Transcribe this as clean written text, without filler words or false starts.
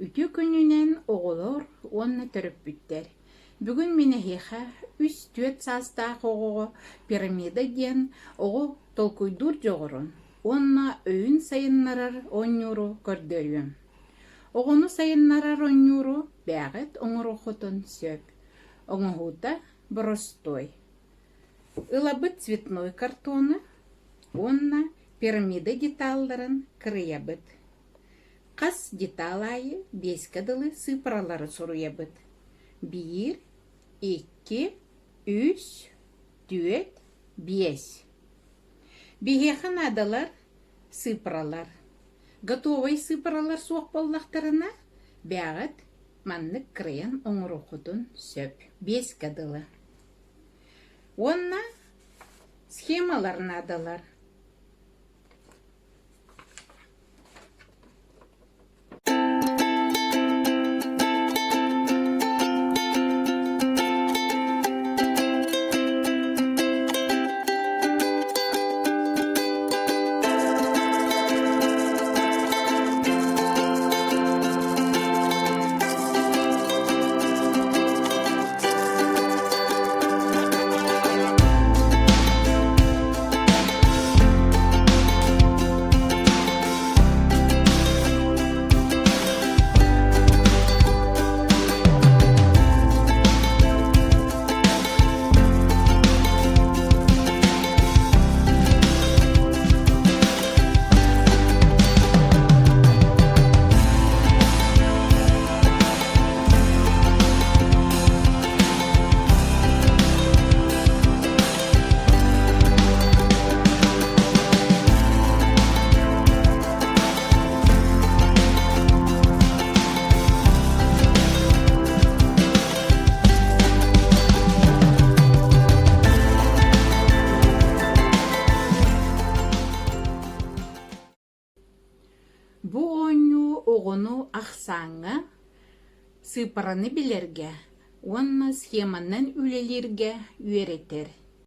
Үтүө күнүнэн оҕолор уонна төрөппүттэр! Бүгүн мин эһиэхэ үс-түөрт саастаах оҕоҕо пирамида диэн оҕо толкуйдуур дьоҕурун уонна өйүн сайыннарар оонньууру көрдөрүөм. Оҕону сайыннарар оонньууру бэйэҕит оҥоруоххутун сөп. Оҥоһуута боростуой. Ылабыт цветной картону уонна пирамида деталларын кырыйабыт. Хас детал аайы биэскэ дылы сыыппаралары суруйабыт: биир, икки, үс, түөрт, биэс. Биһиэхэ наадалар сыыппаралар. Готовай сыыппаралар суох буоллахтарына, бэйэҕит маннык кырыйан оҥоруоххутун сөп. Биэскэ дылы. Уонна схемалар наадалар. Бу оонньуу оҕону ахсааҥҥа, сыыппараны билэргэ уонна схеманан үлэлииргэ үөрэтэр.